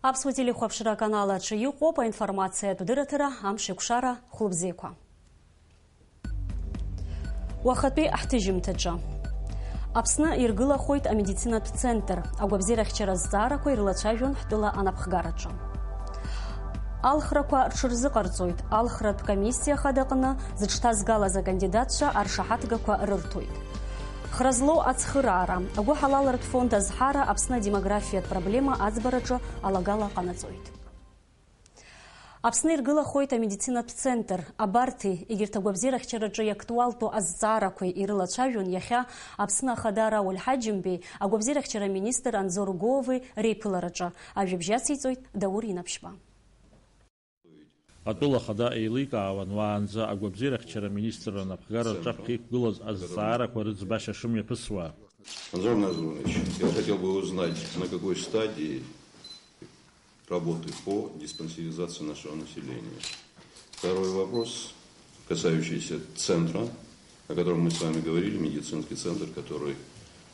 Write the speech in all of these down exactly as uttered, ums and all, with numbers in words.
Аԥсуа телехәаԥшра аканал аҿы иҟоуп аинформациатә дырраҭара, амш еиқәшара, хәлыбзиақәа. Уахатәи ҳҭыжьымҭаҿы. Аԥсны иргылахоит амедицинатә центр, агәабзиарахьчара азҵаарақәа ирылацәажәон ҳтәыла анапхгараҿы. Алхрақәа рҽырзыҟарҵоит, алхратә комиссиа хадаҟны зыҽҭазгалаз акандидатцәа аршаҳаҭгақәа рырҭоит. Хра злоу ацхыраара, агәыҳалалратә фонд азҳара Аԥсны адемографиатә проблема аӡбараҿы алагала ҟанаҵоит. Аԥсны иргылахоит амедицинатә центр. Абарҭи, егьырҭ агәабзиарахьчараҿы иактуалтәу азҵаарақәеи ирылацәажәон иахьа Аԥсны Ахада Рауль Ҳаџьымбеи агәабзиарахьчара министр Анзор Гууови реиԥылараҿы. Ажәабжь ациҵоит Даур Инаԥшьба. Атәыла Ахада еиликаауан уаанӡа агәабзиарахьчара министрра анапхгара рҿаԥхьа иқәгылаз азҵаарақәа рыӡбашьа шымҩаԥысуа. Анзор Назарович, я хотел бы узнать, на какой стадии работы по диспансеризации нашего населения. Второй вопрос, касающийся центра, о котором мы с вами говорили, медицинский центр, который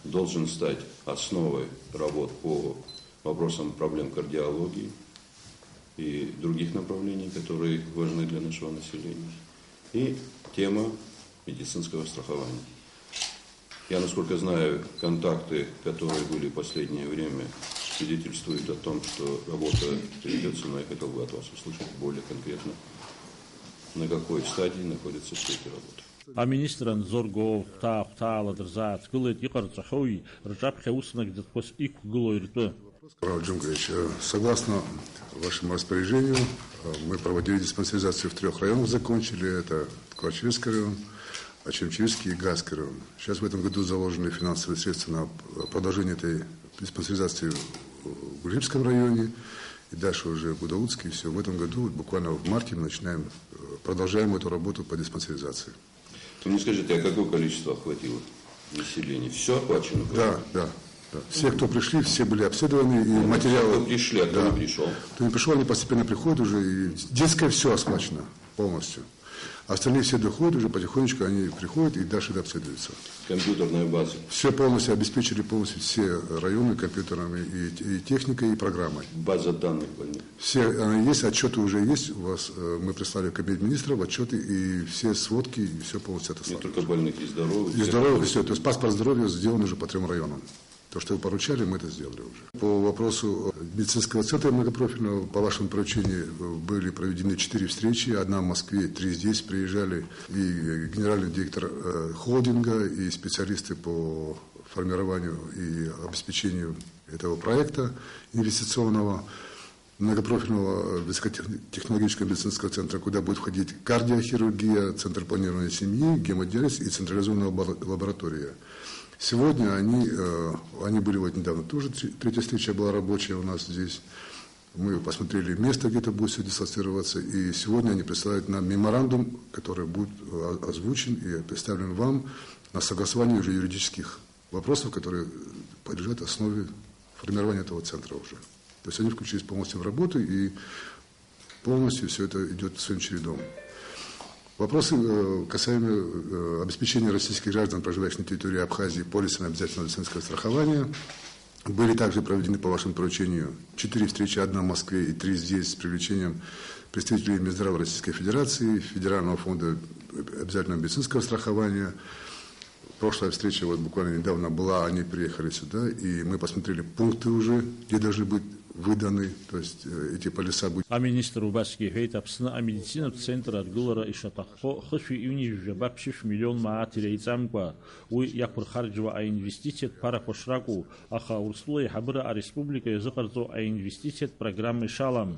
должен стать основой работ по вопросам проблем кардиологии и других направлений, которые важны для нашего населения. И тема медицинского страхования. Я, насколько знаю, контакты, которые были в последнее время, свидетельствуют о том, что работа ведётся, но я хотел бы от вас услышать более конкретно, на какой стадии находятся все эти работы. Аминистр Анзор Гууов хәҭаа-хәҭаала дырзааҭгылеит иҟарҵахьоуи рҿаԥхьа аус нагӡатәқәас иқәгылоуи ртәы. Равиль Джумгаевич, э, согласно вашему распоряжению, э, мы проводили диспансеризацию в трёх районах, закончили. Это Карачаевский район, Очамчирский и Гайский район. Сейчас в этом году заложены финансовые средства на, э, продолжение этой диспансеризации в Гульфипском районе и дальше уже в Гудауцке. И всё. В этом году, вот буквально в марте, мы начинаем, э, продолжаем эту работу по диспансеризации. Вы мне скажите, а какое количество охватило население? Всё охвачено было? Да, да, да. Все, кто пришли, все были обследованы, и... Нет, материалы... Все, кто пришли, а кто... Да. Не пришёл? Кто не пришёл, они постепенно приходят уже, и детское всё охвачено полностью. Остальные все доходят, уже потихонечку они приходят и дальше обследуются. Компьютерная база? Всё полностью обеспечили, полностью все районы компьютерами, и, и техникой, и программой. База данных больных? Все, э, есть, отчёты уже есть у вас, э, мы прислали в Кабинет министров, отчёты и все сводки, и всё полностью отослали. Не только больных, и здоровых, и всех здоровых, и всё. То есть паспорт здоровья сделан уже по трём районам. То, что вы поручали, мы это сделали уже. По вопросу, э, медицинского центра многопрофильного, по вашему поручению, э, были проведены четыре встречи. Одна в Москве, три здесь приезжали. И, э, генеральный директор, э, холдинга, и специалисты по формированию и обеспечению этого проекта инвестиционного. Многопрофильного, э, высокотехнологического медицинского центра, куда будет входить кардиохирургия, центр планирования семьи, гемодиализ и централизованная лабора-, лаборатория. Сегодня они, э, они были вот недавно тоже, тре-, третья встреча была рабочая у нас здесь. Мы посмотрели место, где это будет всё дислоцироваться, и сегодня они присылают нам меморандум, который будет, э, озвучен и представлен вам на согласование уже юридических вопросов, которые подлежат основе формирования этого центра уже. То есть они включились полностью в работу, и полностью всё это идёт своим чередом. Вопросы, э, касаемо, э, обеспечения российских граждан, проживающих на территории Абхазии, полисами обязательного медицинского страхования. Были также проведены по вашему поручению четыре встречи, одна в Москве и три здесь, с привлечением представителей Минздрава Российской Федерации, Федерального фонда обязательного медицинского страхования. Прошлая встреча вот буквально недавно была, они приехали сюда, и мы посмотрели пункты уже, где должны быть выданы, то есть, э, эти полиса будут. Аминистр убасгьы иҳәеит, Аԥсны амедицинатә центр адгылара ишаҭаххо хышәи ҩынҩажәи жәаба ԥшьышә миллион мааҭ иреиҵамкәа, уи иақәырхарџьуа аинвестициатә ԥарақәа шракәу, аха Урыстәыла аиҳабыра ареспублика иазыҟарҵо аинвестициатә программа ишалам.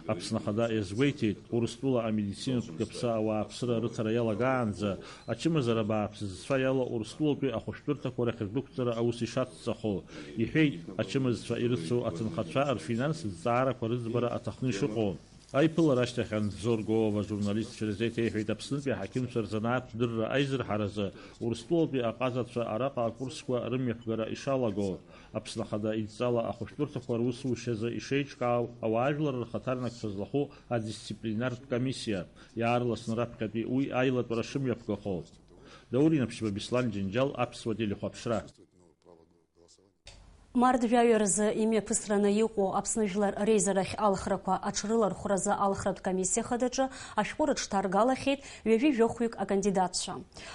Аԥсны Ахада иазгәеиҭеит, Урыстәыла амедицинатә каԥса ауааԥсыра арыҭара иалагаанӡа, ачымазара бааԥс зцәа иалоу Урыстәылатәи ахәышәтәырҭақәа рахь рдәықәҵара аус ишацҵахо, иҳәеит, ачымазцәа ирыцу аҭынхацәа рфинанстә зҵаарақәа рыӡбара аҭахны ишыҟоу. Аиԥылара ашьҭахь Анзор Гууов ажурналистцәа ирзеиҭеиҳәеит, Аԥснытәи аҳақьымцәа рзанааҭтә дырра аизырҳаразы Урыстәылатәи аҟазацәа араҟа акурсқәа рымҩаԥгара ишалаго, Аԥсны Ахада идҵала ахәышәтәырҭақәа русушьазы ишеиҿкаау ауаажәлар рхаҭарнакцәа злахәу адисциплинартә комиссиа, иаарласны раԥхьатәи уи аилатәара шымҩаԥгахо. Даур Инаԥшьба, Беслан Џьынџьал, Аԥсуа телехәаԥшра. Март жәаҩа рзы имҩаԥысраны иҟоу Аԥсны Жәлар Реизарахь алхрақәа аҽрылархәразы алхратә комиссиа хадаҿы ашәҟәы рыҽҭаргалахьеит ҩажәи жәохәҩык акандидатцәа.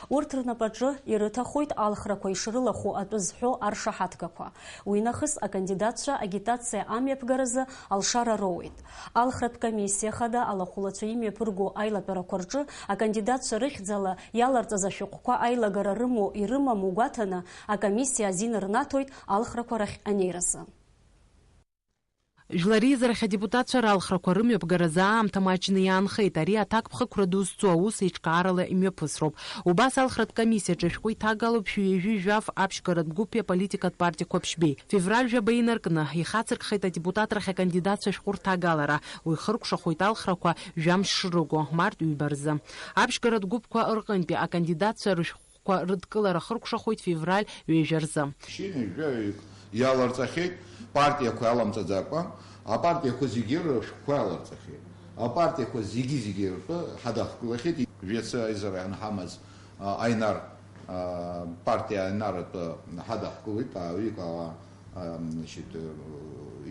Урҭ рнапаҿы ирыҭахоит алхрақәа ишрылахәу атәы зҳәо аршаҳаҭгақәа. Уи нахыс акандидатцәа агитациа амҩаԥгаразы алшара роуеит. Алхратә комиссиа хада алахәылацәа имҩаԥырго аилатәарақәа рҿы акандидатцәа рыхьӡала иаларҵаз ашәҟәқәа аилагара рымоу ирымаму гәаҭаны, акомиссиа азин рнаҭоит алхрақәа рахь анеиразы. Жәлар реизарахь адепутатцәа ралхрақәа рымҩаԥгаразы аамҭа маҷны иаанхеит. Ари аҭакԥхықәра дузцу аус еиҿкаарала имҩаԥысроуп. Убас алхратә комиссиаҿы ашәҟәы иҭагалоуп шәи ҩажәи жәаф аԥшьгаратә гәыԥи аполитикатә партиақәа ԥшьбеи. Февраль жәаба инаркны ихацыркхеит адепутатрахь акандидатцәа ашәҟәы рҭагалара. Уи хыркәшахоит алхрақәа жәамш шрыго, март ҩба рзы. Аԥшьгаратә гәыԥқәа рҟынтәи акандидатцәа рышәҟәқәа рыдкылара хыркәшахоит февраль ҩажәа рзы. Шьыни жәаҩык иаларҵахьеит, партиақәа аламҵаӡакәа, апартиақәа зегьы рышәҟәқәа иаларҵахьеит. Апартиақәа зегьы-зегьы ртәы ҳадахкылахьеит. Жәацы аизара анҳамаз, а, Аинар, а, партиа Аинар атәы ҳадахкылеит, ааҩык ала, а, значит, э,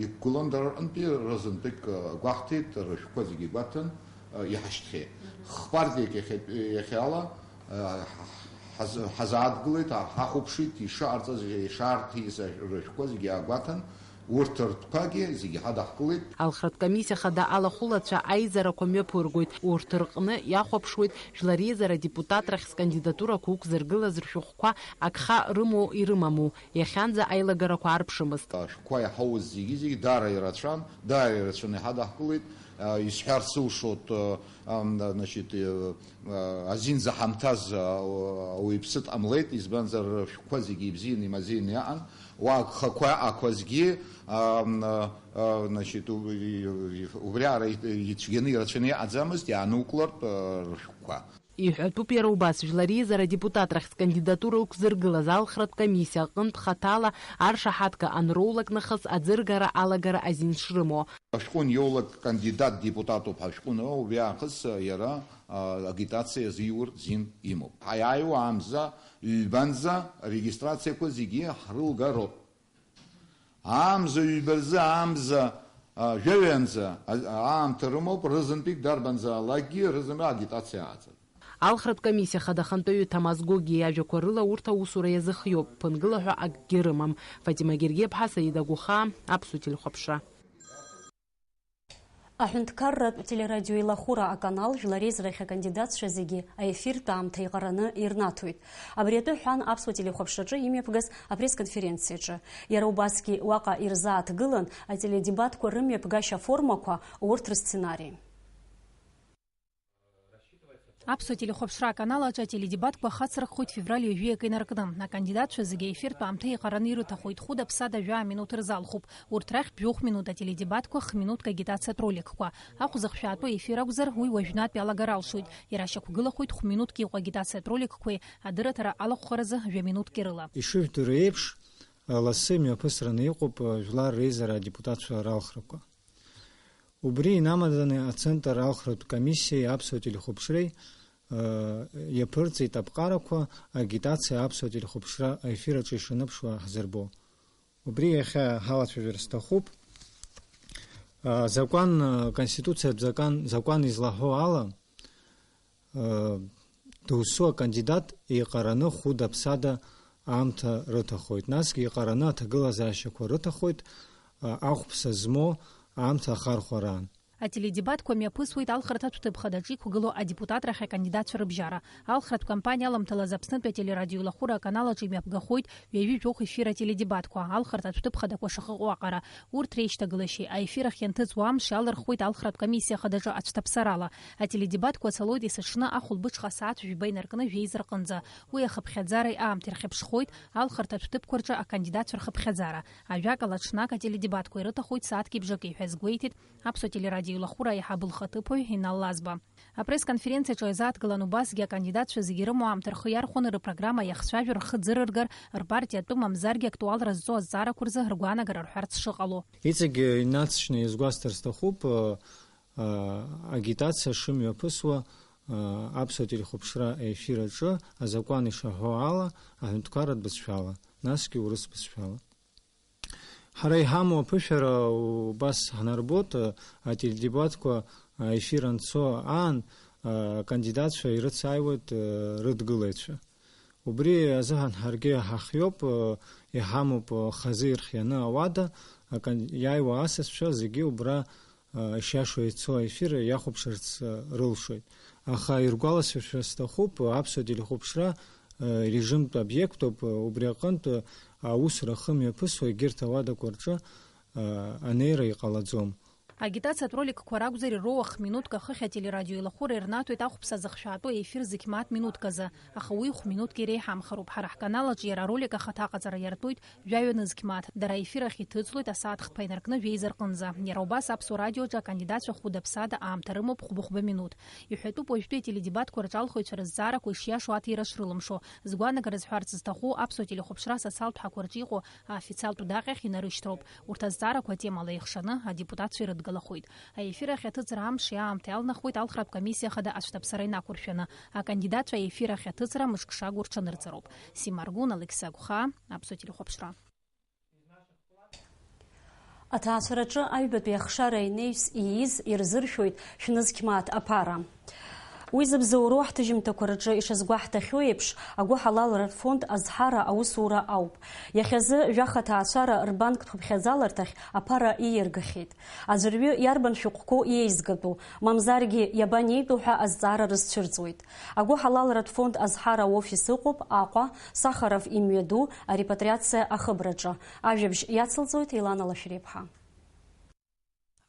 иқәгылан дара рҟынтәи, рызынтәык, э, гәаҳҭеит, рышәҟәқәа зегьы гәаҭан, э, иҳашьҭхьеит. Хԥартиак иахьатә-, иахьала, э, ҳаз-, ҳазааҭгылеит, ҳа-, ҳахәаԥшит, ишаҟарҵаз, ишаарҭиз рышәҟәқәа зегьы аагәаҭан, урҭ ртәқәагьы зегьы ҳадаҳкылеит. Алхратә комиссиа хада алахәылацәа аизарақәа мҩаԥыргоит. Урҭ рҟны иахәаԥшуеит Жәлар реизара адепутатрахь скандидатурақәа уқәзыргылаз ршәҟәқәа агха рымоу ирымаму, иахьанӡа аилагарақәа арԥшымызт. Ашәҟәқәа иаҳауз зегьы-зегьы даара ирацәан, даара ирацәаны иҳадаҳкылеит. А, исҳәарц сылшоит, а, ам, значит, э, а, азин заҳамҭаз, а, ауаҩԥсы дҟамлеит, избанзар, рышәҟәқәа зегьы ибзианы, имазеины иаҟан. Уа агхақәа аҟақәа зегьы, ам, а, а, значит, у-, и-, и-, убриаҟара и-, ицәгьаны ирацәаны иҟаӡамызт, иаанукылартә, а, рышәҟәқәа. Иҳәатәуп иара убас, Жәлар реизара адепутатрахь скандидатура ықәзыргылаз алхратә комиссиа аҟынтә хаҭала аршаҳаҭга анроулак нахыс аӡыргара алагара азин шрымоу. Ашәҟәы аниоулак кандидат депутатуп ҳәа ашәҟәы аниоу, убри аахыс иара, а, агитациа азиур зин имоуп. Ҳаиааиуа амза, ҩбанӡа арегистрациақәа зегьы ҳрылгароуп. Амза ҩба рзы, амза, а, жәаҩанӡа, а, аамҭа рымоуп, рызынтәык дарбанзаалакгьы рызынтәык агитациа ааӡара. Алхратә комиссиа хада ахантәаҩы Ҭамаз Гогиа иажәақәа рыла урҭ аусура иазыхиоуп, ԥынгыла ҳәа акгьы рымам. Фатима Гергиаԥҳа, Саида Гәыхаа, Аԥсуа телехәаԥшра. Аҳәынҭқарратә телерадиоеилахәыра аканал Жәлар реизарахь акандидатцәа зегьы аефиртә аамҭа еиҟараны ирнаҭоит. Абри атәы ҳәан Аԥсуа телехәаԥшраҿы имҩаԥгаз апресс-конференциаҿы. Иара убасгьы уаҟа ирзааҭгылан ателедебатқәа рымҩаԥгашьа аформақәа, урҭ рсценари. Аԥсуа телехәаԥшра аканал аҿы ателедебатқәа хацыркхоит февраль ҩажәи акы инаркны. Акандидатцәа зегьы аефиртә аамҭа еиҟараны ирыҭахоит, хәыда-ԥсада жәаа минуҭ рзалхуп. Урҭ рахьтә жәохә минуҭ ателедебатқәа, х-минуҭк агитациатә роликқәа. Ахә зыхшәаатәу ефир акәзар, уи уажәнатә иалагар алшоит. Иара шьақәгылахоит хә-минуҭк иҟоу агитациатә роликқәеи адырраҭара алахәхаразы жәа-минуҭки рыла. Ишыжәдыруа еиԥш, лассы мҩаԥысраны иҟоуп Жәлар реизара адепутатцәа ралхрақәа. Убри инамаданы Ацентр алхратә комиссиеи Аԥсуа телехәаԥшреи, э, иаԥырҵеит аԥҟарақәа агитациа Аԥсуа телехәаԥшра аефир аҿы ишаныԥшуа ҳзырбо. Убри иахьа ҳалацәажәар сҭахуп. Э, закәан, э, Конституциатә закәан, закәан излаҳәо ала, Досу акандидат еиҟараны хәыда-ԥсада аамҭа рыҭахоит, насгьы еиҟараны аҭагылазаашьақәа рыҭахоит, ахәԥса змоу аамҭа ахархәараан. Ателедебатқәа мҩаԥысуеит алхырҭатә ҭыԥ хадаҿы иқәгылоу адепутатрахь акандидатцәа рыбжьара. Алхратә кампаниа аламҭалаз Аԥснытәи ателерадиоилахәыра аканал аҿы имҩаԥгахоит ҩажәи жәохә ефир ателедебатқәа, алхырҭатә ҭыԥ хадақәа шахыҟоу аҟара. Урҭ реишьҭагылашьеи аефир ахь ианҭыҵуа амши алырхуеит алхратә комиссиа хадаҿы ацәҭаԥсарала. Ателедебатқәа цалоит есыҽны ахәылбыҽха асааҭ жәба инаркны жәеиза рҟынӡа. Уи ахыԥхьаӡареи аамҭеи рхьыԥшхоит алхырҭатә ҭыԥқәа рҿы акандидатцәа рхыԥхьаӡара. Ажәакала, ҽнак ателедебатқәа ирыҭахоит сааҭки бжаки ҳәа азгәеиҭеит Аԥсуа телерадиоилахәыра аиҳабы лхаҭыԥуаҩ Инал Лазба. Апресс-конференциаҿы иазааҭгылан убасгьы акандидатцәа зегьы рымоу аамҭа рхы иархәаны рыпрограмма иахцәажәар, рхы ӡырыргар, рпартиа атәы мамзаргьы актуалра зҵоу азҵаарақәа рзы ргәаанагара рҳәарц шыҟало. Иҵегь инаҵшьны иазгәасҭар сҭахуп, э, э, агитациа шымҩаԥысуа, э, Аԥсуа телехәаԥшра аефир аҿы азакәан ишаҳәо ала, аҳәынҭқарратә бызшәала, насгьы урыс бызшәала. Ҳара иҳамоу аԥышәара убас ҳнарбоит, ателедебатқәа аефир анцо аан, акандидатцәа ирыцааиуеит рыдгылаҩцәа. Убри азыҳәан ҳаргьы ҳахиоуп, иҳамоуп хазы ирхианы ауада, акан-, иааиуа асасцәа зегьы убра ишиашоу еицу аефир иахәаԥшырц рылшоит. Аха иргәаласыршәар сҭахуп, аԥсуа телехәаԥшра режимтә обиектуп, убри аҟынтә аусура ахы мҩаԥысуа егьырҭ ауадақәа рҿы анеира иҟалаӡом. Агитациатә роликқәа ракәзар, ироуа хә-минуҭк ахыхь ателерадио илахәыра ирнаҭоит ахәԥса зыхшәаатәу аефир зықьмааҭ минуҭк азы, аха уи хә-минуҭк иреиҳамхароуп. Ҳара ҳканал аҿы иара аролик ахаҭа аҟаҵара иартәоит Жәаҩа нызқь мааҭ, дара аефир ахь иҭыҵлоит асааҭ хԥа инаркны жәеиза рҟынӡа. Иара убас аԥсуа радиоҿы акандидатцәа хәыда-ԥсада аамҭа рымоуп хәба-хәба минуҭ. Иҳәатәуп уажәтәи ателедебатқәа рҿы алхыҩцәа рызҵаарақәа ишиашоу аҭира шрылымшо. Згәаанагара зҳәарц зҭаху аԥсуа телехәаԥшра асоциалтә ҳақәа рҿы иҟоу аофициалтә даҟьахь инарышьҭроуп. Урҭ азҵаарақәа атемала еихшаны адепутатцәа ирыдгалахоит. Аефир ахь аҭыҵра амши аамҭеи алнахуеит алхратә комиссиа хада ацәҭаԥсара инақәыршәаны. Акандидатцәа аефир ахь аҭыҵра мышкшагәа рҽанырҵароуп. Сима Аргәын, Алықьса Агәхаа, Аԥсуа телехәаԥшра. Аҭаацәараҿы аҩбатәи ахшара инеҩс ииз ирзыршәоит шәнызқь мааҭ аԥара. Уи зыбзоуроу ҳҭыжьымҭақәа рҿы ишазгәаҳҭахьоу еиԥш, агәыҳалалратә фонд Азҳара аусура ауп. Иахьазы жәаха ҭаацәара рбанктә хыԥхьаӡаларҭахь аԥара ииаргахьеит. Аӡәырҩы иарбан шәҟәқәоу иеизгатәу, мамзаргьы иабанеитәу ҳәа азҵаара рызцәырҵуеит. Агәыҳалалратә фонд Азҳара аофис ыҟоуп Аҟәа, Сахаров имҩаду арепатриациа ахыбраҿы. Ажәабжь иацылҵоит Елана Лашәриаԥҳа.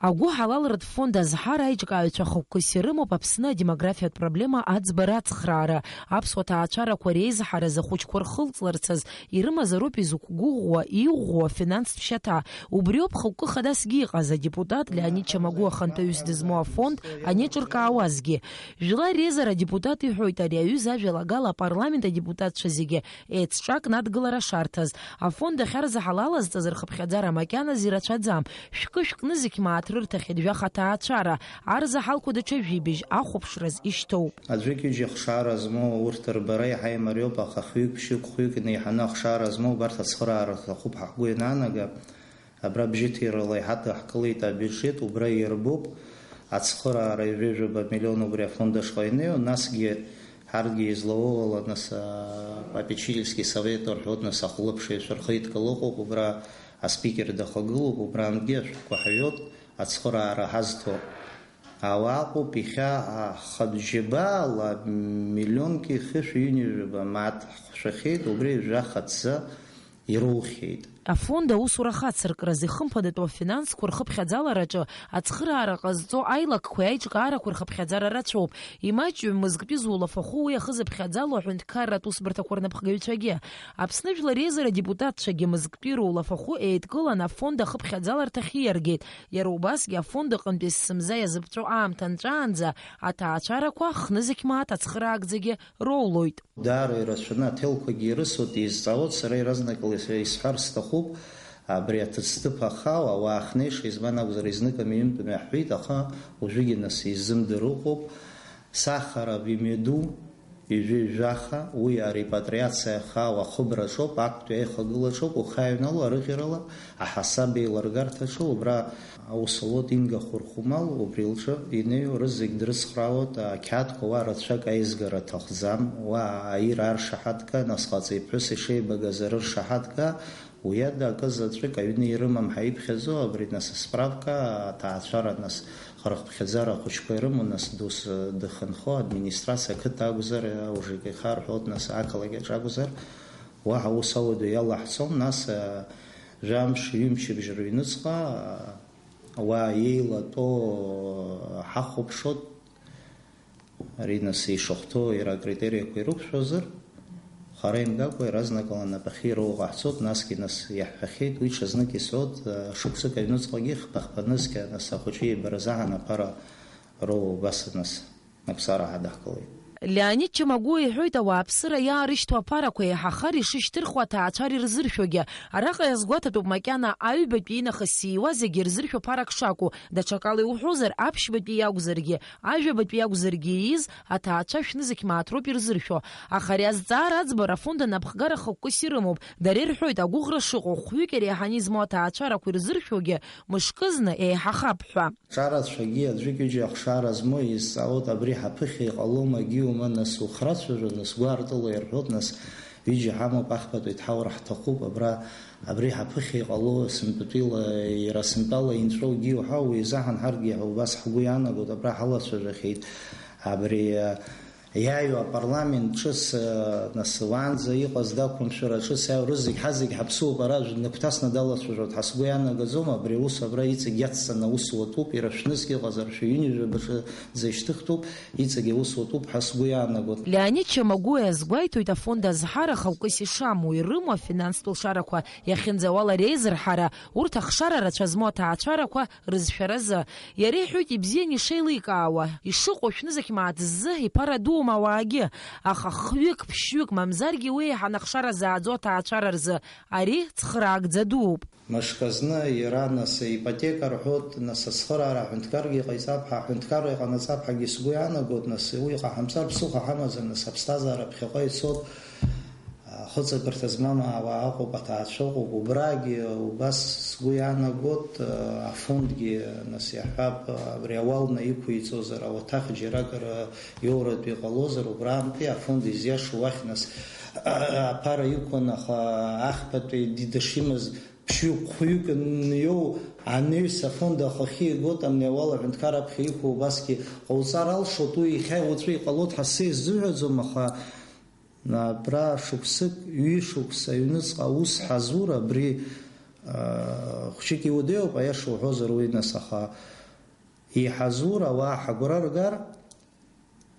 Агәыҳалалратә фонд Азҳара аиҿкааҩцәа хықәкыс ирымоуп Аԥсны адемографиатә проблема аӡбара ацхраара, аԥсуа ҭаацәарақәа реизҳаразы ахәыҷқәа рхылҵларц азы ирымазароуп изықәгәыӷуа, иӷәӷәоу афинанстә шьаҭа. Убриоуп хықәкы хадасгьы иҟаз, адепутат Леонид Чамагәуа хантәаҩыс дызмоу афонд анеиҿыркаауазгьы. Жәлар реизара адепутат иҳәоит, ари аҩыза ажәалагала апарламент адепутатцәа зегьы еицҿакны адгылара шарҭаз. Афонд ахьарзаҳалалазҵаз рхыԥхьаӡара макьаназ ирацәаӡам. Шәкы-шәкны зықь мааҭ рырҭахьеит жәаха ҭаацәара. Арзаҳалқәа даҽа жәибжь ахәаԥшраз ишьҭоуп. Аӡәык-ҩыџьа ахшара змоу урҭ рбара иаҳа имариоуп, аха хҩык-ԥшьҩык, хәҩык неиҳаны ахшара змоу убарҭ ацхыраара рҭахуп ҳгәы иананага. Абра бжьыҭирала иҳадыҳкылеит абиуџьет, убра ирбоуп ацхыраара ҩажәа миллион убри афонд ашҟа инеиуа, насгьы ҳарҭгьы излауоу ала, нас, а, попечительский совет рҳәоит, нас ахәылаԥшҩы шәырхеидкыл ыҟоуп, убра аспикер дахагылоуп, убрантәгьы ашәҟәқәа ҳҩоит, ацхыраара ҳазҭо ауаа ыҟоуп, иахьа, а, хатә џьабаала миллионки хышә ҩынҩажәаба мааҭ ҳхшәахьеит, убри жәаха ҭӡы ироухьеит. Афонд аусура хацыркразы ихымԥадатәу афинансқәа рхыԥхьаӡалараҿы ацхыраара ҟазҵо аилакқәеи аиҿкаарақәеи рхыԥхьаӡара рацәоуп. Имаҷҩым мызктәи зулафахәы уи ахы зыԥхьаӡало аҳәынҭқарратә усбарҭақәа рнапхгаҩцәагьы. Аԥсны Жәлар Реизара адепутатцәагьы мызктәи рулафахәы еидкыланы афонд ахыԥхьаӡаларҭахь ииаргеит. Иара убасгьы афонд аҟынтәи есымза иазыԥҵәо аамҭа нҵәаанӡа аҭаацәарақәа хнызқь мааҭ ацхыраагӡагьы роулоит. Даара ирацәаны аҭелқәагьы ирысуеит, изҵаауеит, сара иаразнакала ис-, исҳәар сҭахуп, абри аҭыӡҭыԥ ахала ауаа ахнеиша, избан акәзар, изныкыми-ҩынтәыми ҳҳәеит, аха уажәыгьы нас изымдыр ыҟоуп. Сахаров имҩаду ҩажәи жәаха, уи арепатриациа ахала ахыбраҿоуп, актәи аихагылаҿоуп, ухы ааҩнало арыӷьарала аҳасаб еилыргарҭаҿы, убра аус луеит Инга Хәырхәмал, убри лҿы инеиуа рызегь дрыцхраауеит, ақьаадқәа уа рацәак аизгара аҭахӡам, уа аира аршаҳаҭга, нас хаҵеи ԥҳәыси шеибагаз арыршаҳаҭга, уи ада акы заҵәык аҩны ирымам ҳәа иԥхьаӡо, абри нас асправка, аҭаацәара нас рыхыԥхьаӡара ахәыҷқәа ирымоу, нас дус дыхынҳәуа администрациа ақыҭа акәзар, ОЖКХ рҳәоит, нас ақалақь аҿы акәзар, уаҳа ус ауадаҩ иалаҳҵом, нас, а, жәамш, ҩымчыбжь рыҩныҵҟа, а, уа еилатәоу ҳахәаԥшуеит, ари нас ишахәҭоу иара акритериақәа ирықәшәозар, хара имгакәа иаразнакала анапахьы ироуа ҟаҳҵоит, насгьы нас иаҳҳәахьеит, уи ҽазнык исҳәоит, а, шықәсык аҩныҵҟагьы хԥа-хԥа нызқьа нас ахәыҷы иеибараз аҳан аԥара роуа убас нас. Аԥсара ҳадаҳкылеит. Леонид Чамагәуа иҳәоит, ауааԥсыра иаарышьҭуа аԥарақәа еиҳахар ишышьҭырхуа аҭаацәара ирзыршәогьы. Араҟа иазгәаҭатәуп макьана аҩбатәи инахыс ииуа зегьы ирзыршәо ԥарак шакәу, даҽакала иуҳәозар, аԥшьбатәи иакәзаргьы, ажәабатәи иакәзаргьы ииз аҭаацәа шәнызқь мааҭ роуп ирзыршәо. Аха ари азҵаара аӡбара афонд анапхгара хықәкыс ирымоуп. Дара ирҳәоит, агәыӷра шыҟоу, хәҩык иреиҳаны измоу аҭаацәарақәа ирзыршәогьы мышкызны еиҳахап ҳәа. Ҿарацәагьы аӡәык-ҩыџьа ахшара змоу еизҵаауеит, абри ҳаԥыхьа иҟалома, егьиума, нас, ухрацәажәо, нас, гәаартыла ирҳәоит, нас, ҩыџьа ҳамоуп, ахԥатәи дҳаур ҳҭахуп, абра, абри ҳаԥыхьа иҟало, сынтәатәила, иара сынтәала инҵәо егьиу ҳауа, уи изаҳан ҳаргьы убас ҳгәы иаанагоит, абра ҳалацәажәахьеит, абри, а, иааиуа апарламент ҿыц, а, нас, уаанӡа иҟаз дақәымшәара ҿыц иааиуа, зегь ҳазегь ҳаԥсуоуп, ара аӡә днагәҭасны далацәажәоит ҳәа сгәы иаанагоӡом, абри аус абра иҵегь иацҵаны аус уатәуп, иара шәнызқь иҟазар, шәҩынҩажәа баҿы ӡа ишьҭыхтәуп, иҵегь аус уатәуп ҳәа сгәы иаанагоит. Леонид Чамагәуа иазгәеиҭоит, афонд азҳара хықәкыс ишамоу, ирымоу афинанстә лшарақәа иахьынӡауала реизырҳара, урҭ ахшара рацәа змоу аҭаацәарақәа рызшәаразы. Иара иҳәоит, ибзианы ишеиликаауа, ишыҟоу шәнызқь мааҭ ззы иԥара дуума ауаагьы, аха хҩык, ԥшьҩык, мамзаргьы уи еиҳаны ахшара зааӡо аҭаацәара рзы ари цхыраагӡа дууп. Мышкы зны иара, нас, ипотека рҳәоит, нас, ацхыраара аҳәынҭқаргьы иҟаиҵап ҳәа, аҳәынҭқарра иҟанаҵап ҳәагьы сгәы иаанагоит, нас, уи иҟаҳамҵар ԥсыхәа ҳамаӡам, нас, аԥсҭазаара ԥхьаҟа ицоит, ахыҵакырҭа змам ауаа ыҟоуп, аҭаацәа ыҟоуп, убрагьы убас сгәы иаанагоит, афондгьы, нас, иаҳҳәап, абри ауал наиқәиҵозар, ауаҭах џьаракыр иоуратәы иҟалозар, убраантәи афонд изиашоу уахь, нас, аԥара иқәын, аха ахԥатәи ди-, дышимаз, ԥшьҩык-хәҩык аниоу, анаҩс афонд ахахьы игоит, амни ауал аҳәынҭқар аԥхьа иқәу убасгьы ҟауҵар алшоит, уи иахьа уаҵәы иҟалоит ҳәа сзы исзыҳәаӡом, аха абра шықәсык, ҩышықәса аҩныҵҟа аус ҳазур, абри, а, хәҷык иудеиуп, аиаша уҳәозар уи, нас, аха иҳазур, ауаа ҳагәра ргар,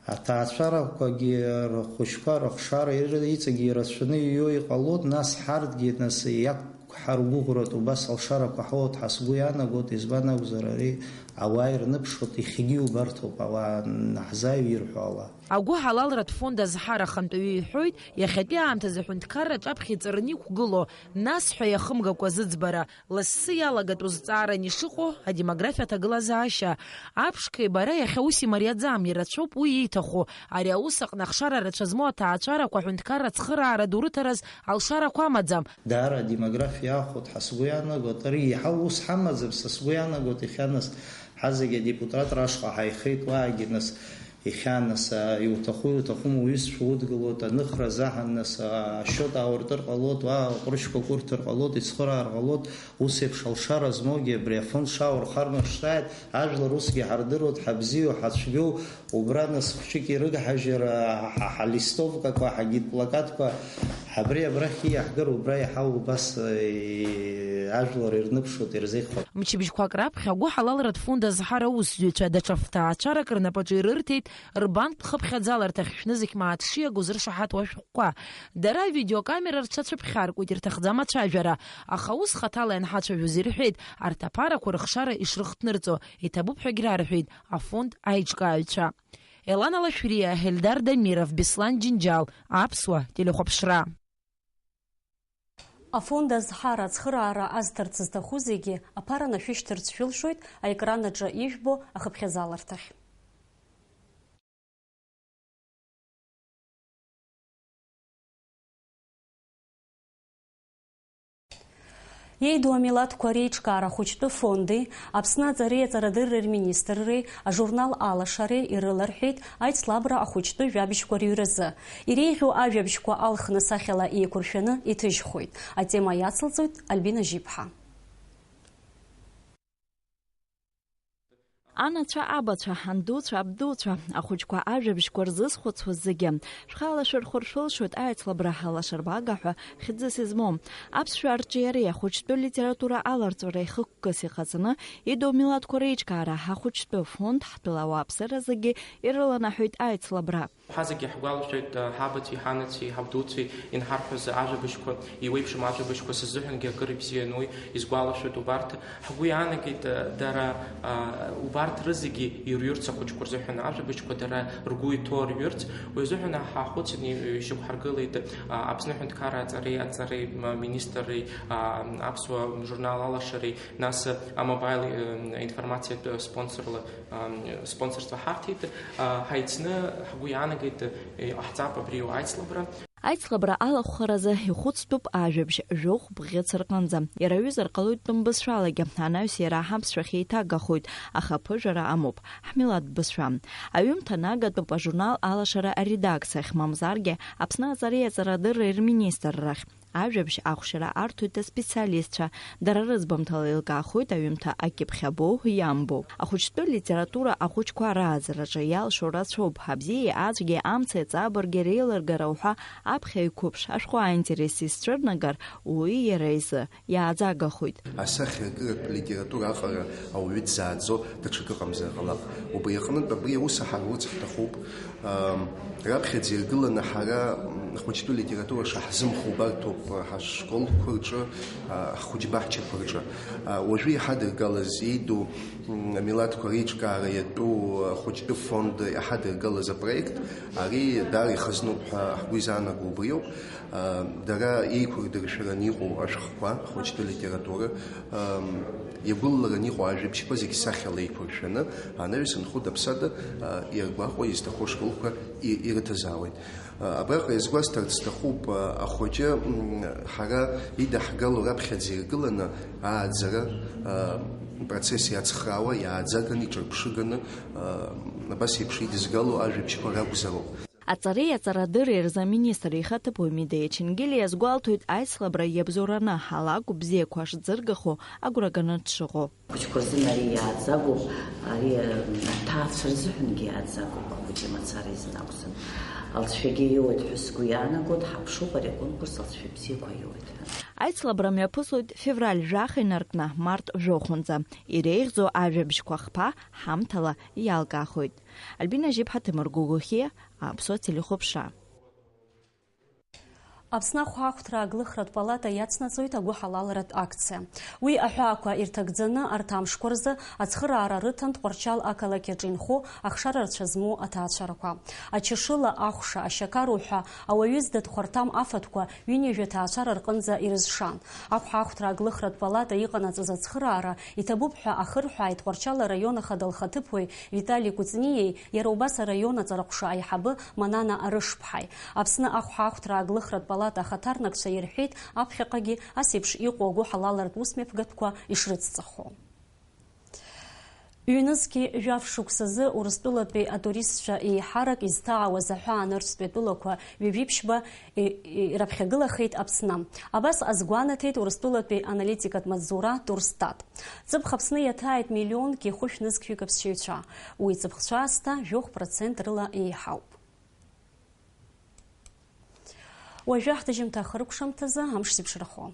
аҭаацәарақәагьы рхәыҷқәа рыхшара ир-, иҵегьы ирацәаны иҩо иҟалоит, нас ҳарҭгьы, нас, иақәҳаргәыӷроит, убас алшарақәа ҳауеит ҳәа сгәы иаанагоит, избан акәзар, ари ауаа ирныԥшуеит, иахьагьы иубарҭоуп, ауаа наҳзааиуа ирҳәо ала. Агәыҳалалратә фонд азҳара ахантәаҩы иҳәоит, иахьатәи аамҭазы аҳәынҭқарра аҿаԥхьа иҵарны иқәгылоу, нас ҳәа иахымгакәа зыӡбара, лассы иалагатәу зҵааран ишыҟоу адемографиа аҭагылазаашьа. Аԥшқа ибара иахьа ус имариаӡам, ирацәоуп уи ииҭаху. Ари аус аҟны ахшара рацәа змоу аҭаацәарақәа аҳәынҭқарра ацхыраара ду рыҭараз алшарақәа амаӡам. Даара адемографиа аахәоит ҳәа сгәы иаанагоит. Ари еиҳау ус ҳамаӡам, са сгәы иаанагоит, иахьа нас ҳазегь адепутатра ашҟа ҳаихеит, уаагьы нас Иахьа, нас, а, иуҭаху-иуҭахым уҩызцәа удгылоит, аныхра азаҳан, нас, а, ашьоит аауртыр ҟалоит, уа аҟәрышьқәа курҭыр ҟалоит, ицхыраар ҟалоит, ус еиԥш алшара змоугьы абри афонд шааурхарны шсааит, ажәлар усгьы ҳардыруеит, ҳабзиоу, ҳацәгьоу, убра, нас, хәҷык ирыгҳажьыр, а, ҳа, ҳалистовкақәа, ҳагитплакатқәа, абри абрахь ииаҳгар, убра иаҳа убас, э, ажәлар ирныԥшуеит, ирзеиӷьхоит. Мчыбжьқәак раԥхьа агәыҳалалратә фонд азҳара аусзуҩцәа даҽа фҭаацәарак рнапаҿы ирырҭеит, рбанктә хыԥхьаӡаларҭахь шәнызқь мааҭ шиагоз ршаҳаҭуа ашәҟәқәа. Дара авидеокамера рҽацәыԥхьаркуеит, ирҭахӡам ацәажәара. Аха ус хаҭала ианҳацәажәоз ирҳәеит, арҭ аԥарақәа рыхшара ишрыхҭнырҵо, иҭабуп ҳәагь рарҳәеит афонд аиҿкааҩцәа. Елана Лашәриа, Ельдар Дамиров, Беслан Џьынџьал, Аԥсуа телехәаԥшра. Афонд азҳара ацхыраара азҭарц зҭаху зегьы аԥара нашәышьҭырц шәылшоит аекран аҿы ижәбо ахыԥхьаӡаларҭахь. Еидоу амилаҭқәа реиҿкаара ахәыҷтәы фонди, Аԥсны аҵареи аҵарадырреи рминистрреи ажурнал Алашареи ирыларҳәеит аицлабра ахәыҷтәы жәабжьқәа рыҩразы. Иреиӷьу ажәабжьқәа алхны сахьала еиқәыршәаны иҭыжьхоит. Атема иацылҵоит Альбина Жьиԥҳа. Анацәа, абацәа, андуцәа, абдуцәа, ахәыҷқәа ажәабжьқәа рзызхәыцуаз зегьы, шәхала шәырхәыр шәылшоит аицлабра алашарбага ҳәа хьӡыс измоу. Аԥсшәа арҿиареи ахәыҷтәы литература аларҵәареи хықәкыс иҟаҵаны, идоу милаҭқәа реиҿкаара ахәыҷтәы фонд ҳтәыла ауааԥсыра зегьы ирыланаҳәоит аицлабра. Ҳазегьы ҳгәалашәоит, ҳабацәеи, ҳанацәеи, ҳабдуцәеи инҳарҳәоз ажәабжьқәа, иуеиԥшым ажәабжьқәа, сыззыҳәангьы акыр ибзиан уи, изгәалашәоит убарҭ. Ҳгәы иаанагеит, дара, убарҭ Ҳаҭыр зегьы ирҩырц ахәыҷқәа рзыҳәан, ажәабжьқәа дара ргәы иҭоу рҩырц, уи азыҳәан ҳаахәыцын, ишьақәҳаргылеит, а, Аԥсны аҳәынҭқарра аҵареи аҵареи, м, министри, а, аԥсуа журнал Алашареи, нас, а, амобаил, м, информациатә спонсорла, а, м, спонсорство ҳарҭеит, а, ҳаицны ҳгәы иаанагеит, иҟаҳҵап абри аицлабра. Аицлабра алахәхаразы ихәыцтәуп ажәабжь жәохә бӷьыц рҟынӡа. Иара аҩыза рҟалоит тәым бызшәалагьы, анаҩс иара аҳаԥсшәахь еиҭагахоит, аха аԥыжәара амоуп, ҳмилаҭ бызшәа. Аҩымҭа нагатәуп ажурнал Алашара аредакциахь, мамзаргьы Аԥсны аҵареи аҵарадырреи рминистррахь. Ажәабжь ахәшьара арҭоит аспециалистцәа, дара рыӡбамҭала еилкаахоит аҩымҭа акьыԥхь абоу иамбоу. Ахәыҷтәы литература ахәыҷқәа рааӡараҿы иалшо рацәоуп, абзиеи ацәгьеи, амцеи аҵабырги реилыргара уҳәа аԥхьа иқәыԥш ашәҟәы аинтерес изцәырнагар, уи иара изы иааӡагахоит. Асахьаркыратә литература аҟара ауаҩы дзааӡо даҽакы ыҟамзар ҟалап. Убри аҟнытә абри аус ҳара урц ҳҭахуп. Ам, раԥхьаӡа иргыланы ҳара, м, хәыҷтәы литература шаҳзымхо убарҭоуп, ҳашколқәа рҿы, а, ҳхәыҷбаҳчақәа рҿы. А, уажәы иҳадыргалаз, иду, м, амилаҭқәа реиҿкаара иатәу, а, хәыҷтәы фонд иҳадыргалаз апроект, ари даара ихазноуп ҳәа ҳгәы изаанаго убриоуп. А, дара еиқәырдыршәараны иҟоу ашәҟәқәа, хәыҷтәы литература, ам, иагәылалараны иҟоу ажәабжьқәа зегь сахьала еиқәыршәаны, анаҩс анхода-ԥсада, а, иаргәаҟуа изҭаху ашколқәа и-, ирыҭазаауеит. А, абраҟа иазгәасҭарц сҭахуп, а, ахәыҷы, м, ҳара идаҳгало раԥхьаӡа иргыланы ааӡара, а, процесс иацхраауа, иааӡаганы, иҿырԥшыганы, а, абас еиԥш идызгало ажәабжьқәа ракәзароуп. Аҵареи аҵарадырреи рзы аминистр ихаҭыԥуаҩ Медеиа Чингелиа иазгәалҭоит, аицлабра иабзоураны алакә бзиақәа шӡыргахо агәра ганы дшыҟоу. Ахәыҷқәа рзын ари иааӡагоуп, ари, м, аҭаацәа рзыҳәангьы иааӡагоуп, ахәыҷы мацара изын акәзар. Алҵшәагьы иоуеит ҳәа сгәы иаанагоит, ҳаԥшуп ари аконкурс алҵшәа бзиақәа иоуеит ҳәа. Аицлабра мҩаԥыслоит февраль жәаха инаркны март жәохәынӡа. Иреиӷьӡоу ажәабжьқәа хԥа ҳамҭала иалкаахоит. Альбина Жьыԥҳа, Ҭемыр Гогохиа, Аԥсуа телехәаԥшра. Аԥсны ахәаахәҭра аглыхратә палата иацнаҵоит агәыҳалалратә акциа. Уи аҳәаақәа ирҭагӡаны арҭ амшқәа рзы ацхыраара рыҭан Тҟәарчал ақалақь аҿы инхо ахшара рацәа змоу аҭаацәарақәа. Ачашыла, ахәша, ашьақар уҳәа ауаҩы зда дхәарҭам афатәқәа ҩынҩажәа ҭаацәара рҟынӡа ирызшан. Ахәаахәҭра аглыхратә палата иҟанаҵаз ацхыраара иҭабуп ҳәа ахырҳәааит Тҟәарчал араион ахада лхаҭыԥуаҩ Витали Кәыҵниеи иара убас араион аҵараҟәша аиҳабы Манана Арышԥҳаи. Аԥсны ахәаахәҭра аглыхратә палата ахаҭарнакцәа ирҳәеит аԥхьаҟагьы ас еиԥш иҟоу агәыҳалалратә усмҩаԥгатәқәа ишрыцҵахо. Ҩнызқьи жәаф шықәсазы Урыстәылатәи атуристцәа еиҳарак изҭаауаз аҳәаа нырцәтәи атәылақәа ҩажәи ԥшьба и-, и-, ираԥхьагылахеит Аԥсны. Абас азгәанаҭеит Урыстәылатәи аналитикатә маҵзура Турстат. Ҵыԥх Аԥсны иаҭааит миллионки хәышә нызқьҩык аԥсшьаҩцәа. Уи ҵыԥхцәа аасҭа жәохә процент рыла еиҳауп. Уажәы ҳҭыжьымҭа ахыркәшамҭазы амш зеиԥшрахо.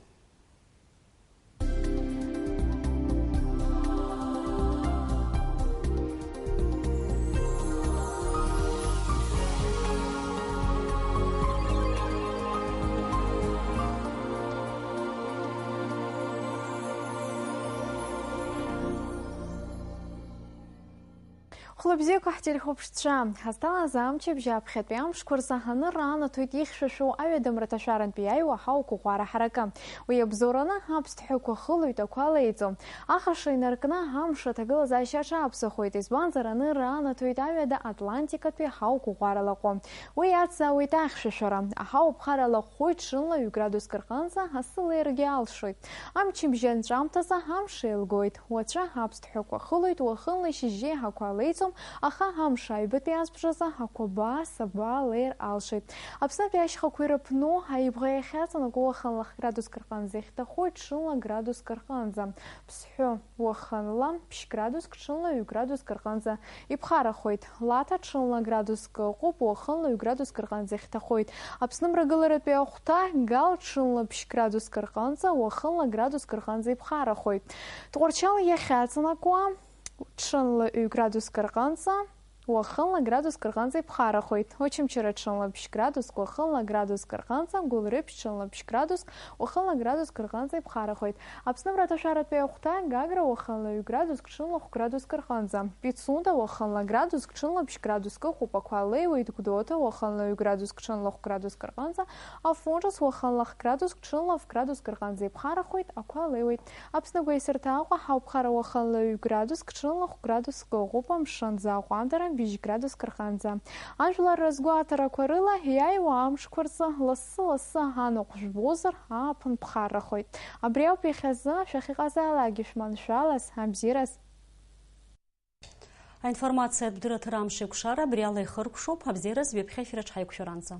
Хәлыбзиақәа ҳтелехәаԥшцәа, ҳазҭалаз амчыбжь аԥхьатәи амшқәа рзы анырра анаҭоит ихьшәашәоу аҩадамра ҭашәарантә иааиуа аҳауа қәыӷәӷәара ҳаракы. Уи иабзоураны аԥсҭҳәақәа хылоит, ақәа леиӡом. Ахаша инаркны амш аҭагылазаашьа аҽаԥсахуеит, избанзар анырра анаҭоит аҩада Атлантикатәи аҳауа қәыӷәӷәара лаҟәы. Уи иацзаауеит ахьшәашәара. Аҳауа ԥхара лаҟәхоит ҽынла ҩ-градуск рҟынӡа, асы леиргьы алшоит. Амчыбжь анҵәамҭазы амш еилгоит. Уаҵәы аԥсҭҳәақәа хылоит, уахынла ишьыжьжьи ҳақәа леиӡом, аха амш аҩбатәи азбжазы ақәаба, саба леир алшоит. Аԥснытәи ашьхақәа ирыԥну аибӷа иахьаҵанакуа уахынла х-градуск рҟынӡа ихьҭахоит, ҽынла градуск рҟынӡа. Ԥсҳәы уахынла ԥшь-градуск, ҽынла ҩ-градуск рҟынӡа иԥхарахоит. Лаҭа ҽынла градуск ыҟоуп, уахынла ҩ-градуск рҟынӡа ихьҭахоит. Аԥсны мрагыларатәи ахәҭа Гал ҽынла ԥшь-градуск рҟынӡа, уахынла градуск рҟынӡа иԥхарахоит. Тҟәарчал иахьаҵанакуа ҽынла ҩ-градуск рҟынӡа, Уахынла градуск рҟынӡа иԥхарахоит. Очамчыра ҽынла ԥшь градуск, уахынла градуск рҟынӡа, Гәылрыԥшь ҽынла ԥшь градуск, уахынла градуск рҟынӡа иԥхарахоит. Аԥсны мраҭашәаратәи ахәҭа Гагра уахынла ҩ градуск, ҽынла хә градуск рҟынӡа. Пицунда уахынла градуск, ҽынла ԥшь градуск ыҟоуп, ақәа леиуеит. Гәдоуҭа уахынла ҩ градуск, ҽынла хә градуск рҟынӡа. Афон ҿыц уахынла х градуск, ҽынла ф градуск рҟынӡа иԥхарахоит, ақәа леиуеит. Аԥсны агәеисырҭа Аҟәа ҳауԥхара уахынла ҩ градуск, ҽынла хә градуск ыҟоуп, амшынӡы аҟәандара быжь градуск рҟынӡа. Ажәлар рызгәаҭарақәа рыла, иааиуа амшқәа рзы лассы-лассы анаҟә жәбозар, ааԥын ԥхаррахоит. Абри ауп иахьазы шәахь иҟазаалакгьы шәманшәалаз, абзиараз. Аинформациатә дырраҭара амш еиқәшара абри ала ихыркәшоуп, абзиараз ҩаԥхьа ефир аҿы ҳаиқәшәаранӡа.